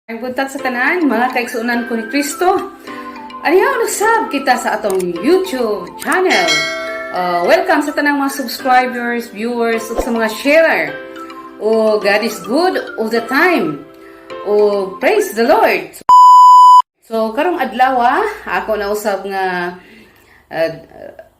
Ang buntag sa tanan, mga kaigsuonan ko ni Kristo. Anihaw nasab kita sa atong YouTube channel. Welcome sa tanang mga subscribers, viewers, ug sa mga sharer. O God is good all the time. O praise the Lord. So karong adlaw, ako na usab nga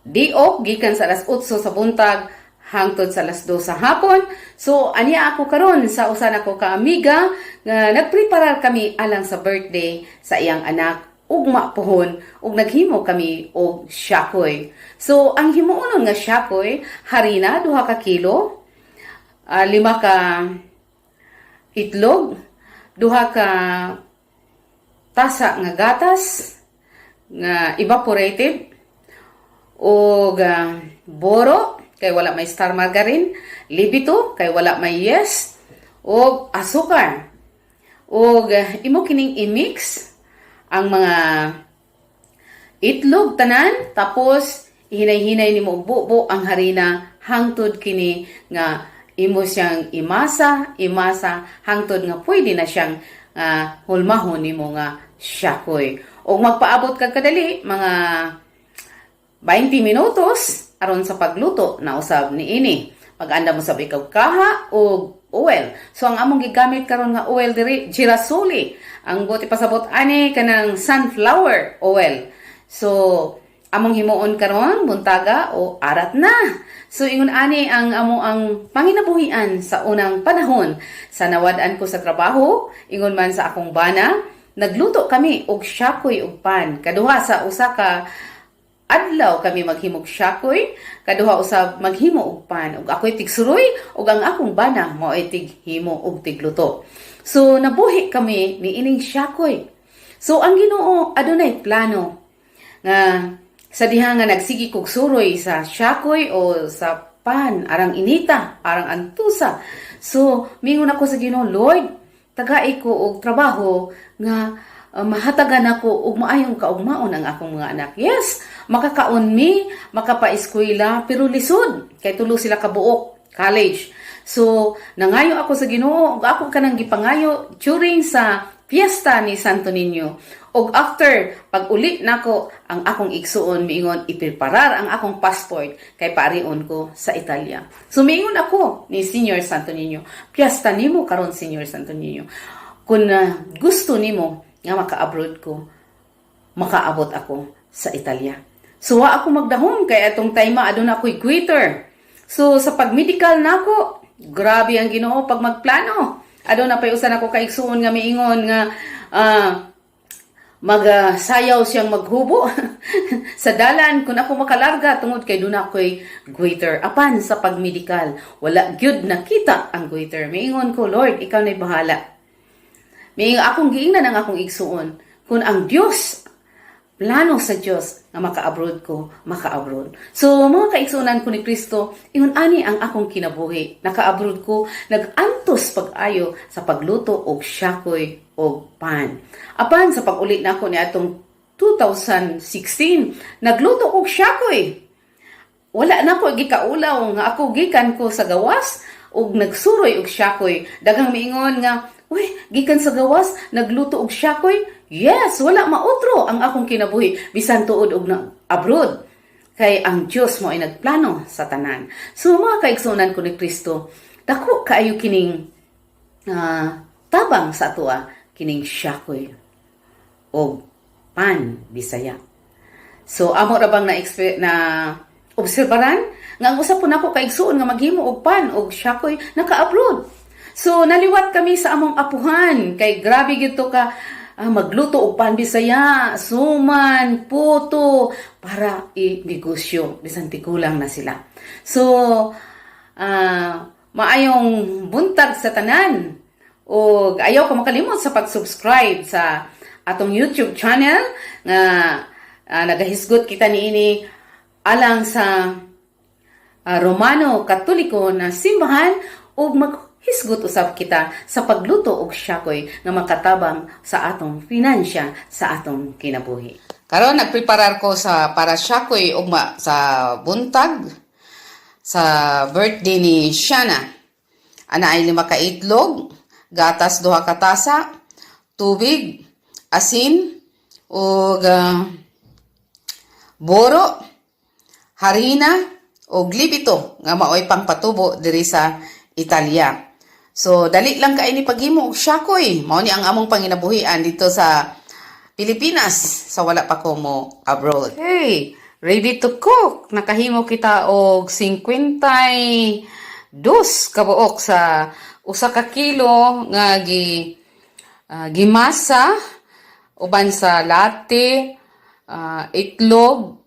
day off gikan sa alas 8 sa buntag hangtod sa alas 2 sa hapon. So aniya ako karon sa usa nako ka amiga nga nagpreparar kami alang sa birthday sa iyang anak ugma pohon ug naghimo kami og shakoy. So ang himuonon nga shakoy, harina 2 ka kilo, 5 ka itlog, 2 ka tasa nga gatas nga evaporated og boro kay wala may Star Margarine, libito kay wala may yeast, og asukar. Og imo kining i-mix ang mga itlog tanan, tapos hinay-hinay nimo bubo ang harina hangtod kini nga imo siyang imasa, imasa hangtod nga pwede na siyang hulmahon nimo nga shakoy. Og magpaabot ka kadali mga 20 minutos aron sa pagluto na usab niini. Pag-anda mo sab ikaw kaha og oil. So ang among gigamit karon nga oil diri, girasole. Ang buot ipasabot ani kanang sunflower oil. So among himuon karon buntaga o arat na. So ingon ani ang amo ang panginabuhian sa unang panahon sa nawad-an ko sa trabaho, ingon man sa akong bana, nagluto kami og shakoy ug pan. Kaduha sa usa ka adlaw kami maghimog shakoy, kaduha usab maghimo og pan. Ug ako'y tigsuroy ug ang akong bana mao'y tighimo og tigluto. So nabuhi kami ni ining shakoy. So ang Ginoo adunay plano nga sa diha nga nagsigi kog suroy sa shakoy o sa pan arang inita, arang antusa. So mingon ako sa Ginoo, "Lord, tagai ko og trabaho nga mahatagan ako og maayong kaugmaon ang akong mga anak." Yes, makakaon mi, makapaeskwela, pero lisod kay tulo sila kabuok college. So, nangayo ako sa Ginoo ug ako kanang gipangayo during sa fiesta ni Santo Niño. Og after pag uli nako, ang akong igsuon miingon ipreparar ang akong passport kay paarion ko sa Italia. So miingon ako ni Senior Santo Niño, "Fiesta nimo karon, Senior Santo Niño. Kung gusto nimo nga maka-abroad ko, makaabot ako sa Italia." So wa ako magdahom kay atong time aduna ako'y goiter. So sa pag-medical nako, grabe ang Ginoo pag magplano. Aduna pay usa nako kaigsuon nga miingon nga magsayaw siyang maghubo sa dalan kung ako makalarga tungod kay duna ako'y goiter. Apan sa pagmedikal, wala gyud nakita ang goiter. Miingon ko, "Lord, ikaw na'y bahala." Miingon akong giingnan ang akong igsuon. Kung ang Dios, plano sa Dios nga maka-abroad ko, maka-abroad. So, mga kaigsuonan ko ni Kristo, ingon ani ang akong kinabuhi. Naka-abroad ko, nag-antos pag-ayo sa pagluto og shakoy og pan. Apan sa pag-uli nako ni atong 2016, nagluto og shakoy. Wala na ko gikaulaw nga ako gikan ko sa gawas ug nagsuroy og shakoy. Daghang miingon nga, "Uy, gikan sa gawas, nagluto og shakoy." Yes, wala mautro ang akong kinabuhi bisan tuod og na abroad. Kay ang Dios mo ay nagplano sa tanan. So mga kaigsuonan ko ni Kristo, dako kaayo kining tabang sa atoa kining shakoy og pan Bisaya. So amo ra bang na na obserbaran nga ang usa po nako kaigsuon nga maghimo og pan og shakoy naka-abroad. So naliwat kami sa among apuhan kay grabe gyud to ka magluto og pan Bisaya, suman, puto para i-negosyo bisan tigulang na sila. So maayong buntag sa tanan. Og ayaw ka makalimot sa pag-subscribe sa atong YouTube channel nga nagahisgot kita niini alang sa Romano Katoliko na simbahan ug maghisgot usab kita sa pagluto og shakoy nga makatabang sa atong finansya sa atong kinabuhi. Karon nagpreparar ko sa para shakoy ugma sa buntag sa birthday ni Shana. Ana ay 5 ka itlog, gatas 2 ka tasa, Tubig, asin, ug buro, harina, ug lievito nga maoy pangpatubo diri sa Italia. So dali lang kay ni paghimo og shakoy. Mao ni ang among panginabuhian dito sa Pilipinas sa wala pa ko mo abroad. Hey, ready to cook. Nakahimo kita og 52 kabuok sa 1 ka kilo nga gimasa uban sa latte, itlog,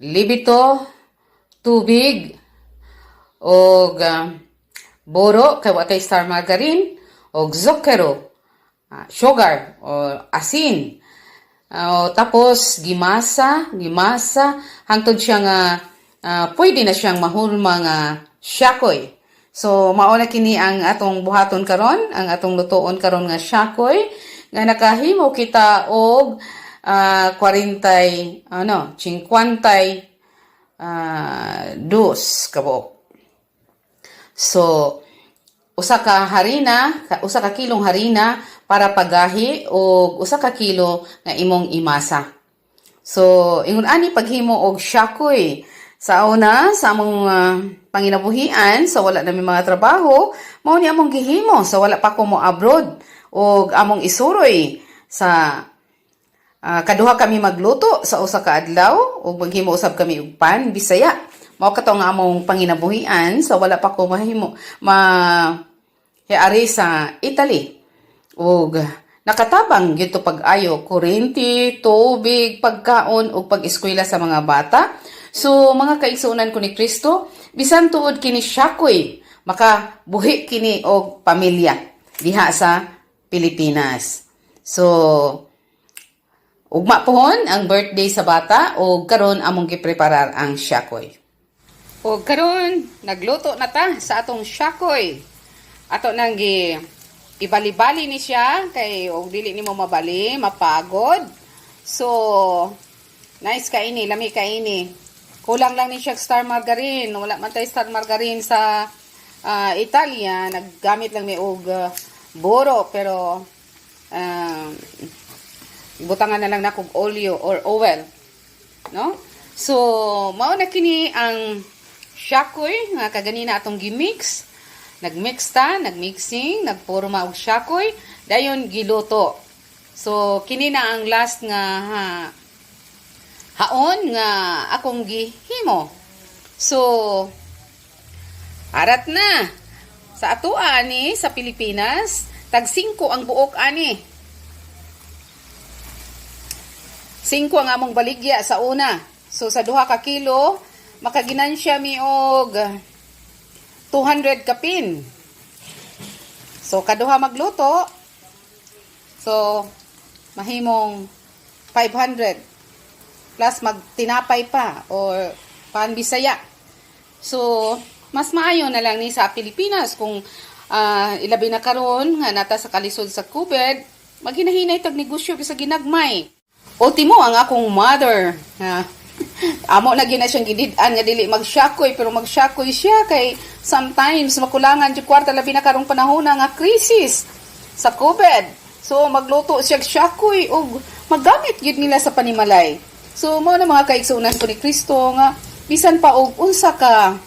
lievito, tubig, og buro kay wa tay Star Margarine, og zucchero, sugar o asin. Tapos gimasa, gimasa hangtod siya nga pwede na siyang mahulma nga shakoy. So mao na kini ang atong buhaton karon, ang atong lutoon karon nga shakoy nga nakahimo kita og 40, ano, 50 dos kabuok. So, 1 ka kilong harina para pagahi og 1 ka kilo nga imong imasa. So, ingon ani paghimo og shakoy. Sa una, sa among panginabuhian, sa wala nami mga trabaho, mao ni among gihimo sa wala pa ko mo abroad og among isuroy sa kaduha kami magluto sa 1 ka adlaw ug maghimo usab kami og pan Bisaya. Mao kato nga among panginabuhian sa wala pa ko mahimo ma hiari sa Italy. Ug nakatabang gyud to pag-ayo, kuryente, tubig, pagkaon ug pag-eskwela sa mga bata. So mga kaigsuonan ko ni Kristo, bisan tuod kini shakoy, makabuhi kini og pamilya diha sa Pilipinas. So ugma pohon ang birthday sa bata o karon among gipreparar ang shakoy. O karon nagluto na ta sa atong shakoy. Ato nang gi ibali-bali ni siya kay og dili nimo mabali, mapagod. So nice kaini, lami kaini. Kulang lang ni siya og Star Margarine. Wala man tay Star Margarine sa Italia, naggamit lang mi og buro, pero butangan na lang nako og olyo or oil, no? So mao na kini ang shakoy nga kaganina atong gimix. Nagmix ta, nagmixing, nagporma og shakoy, dayon giluto. So kini na ang last nga haon nga akong gihimo. So arat na sa atoa ani sa Pilipinas, tag 5 ang buok ani. 5 ang among baligya sa una. So sa 2 ka kilo, makaginansya mi og 200 kapin. So kaduha magluto. So mahimong 500 plus magtinapay pa or pan Bisaya. So mas maayo na lang ni sa Pilipinas kung ilabi na karon nga nata sa kalisod sa COVID, maghinahinay tag negosyo bisag ginagmay. Ultimo ang akong mother nga amo na gyud na siyang gidid-an nga dili magsyakoy, pero magsyakoy siya kay sometimes makulangan jud kwarta, labi na karong panahon nga crisis sa COVID. So magluto siya syakoy ug magamit gyud nila sa panimalay. So mao na, mga kaigsuonan ko ni Kristo, nga bisan pa og unsa ka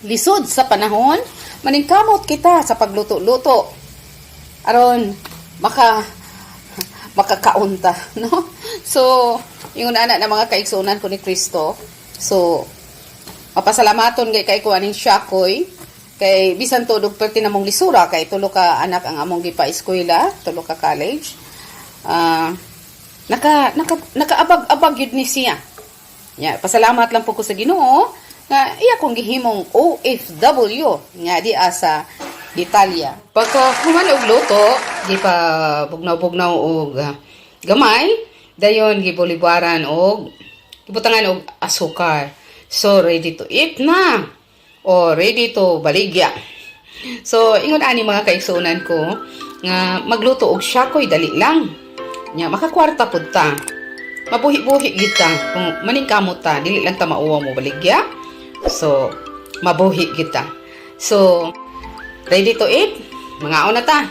lisod sa panahon, maningkamot kita sa pagluto-luto aron makakaunta, no? So, ingon ana na, mga kaigsuonan ko ni Kristo. So, mapasalamaton kay ko aning shakoy kay bisan tuod og perti namong lisura kay tulo ka anak ang among gipa-eskwela, tulo ka college. Ah, naka naka nakaabag-abag yun ni siya. Ya, pasalamat lang po ko sa Ginoo nga iya kong gihimong OFW nga di sa Italia. Pagka human og luto, di pa bugnaw-bugnaw og gamay, dayon gibulibaran og gibutangan og asukar. So ready to eat na o ready to baligya. So ingon ani, mga kaigsuonan ko, nga magluto og shakoy dali lang. Nya makakwarta pud ta. Mabuhi-buhi gid ta kung maningkamot ta, dili lang ta mauwaw mo baligya. So mabuhi gid ta. So ready to eat? Mangaon na ta.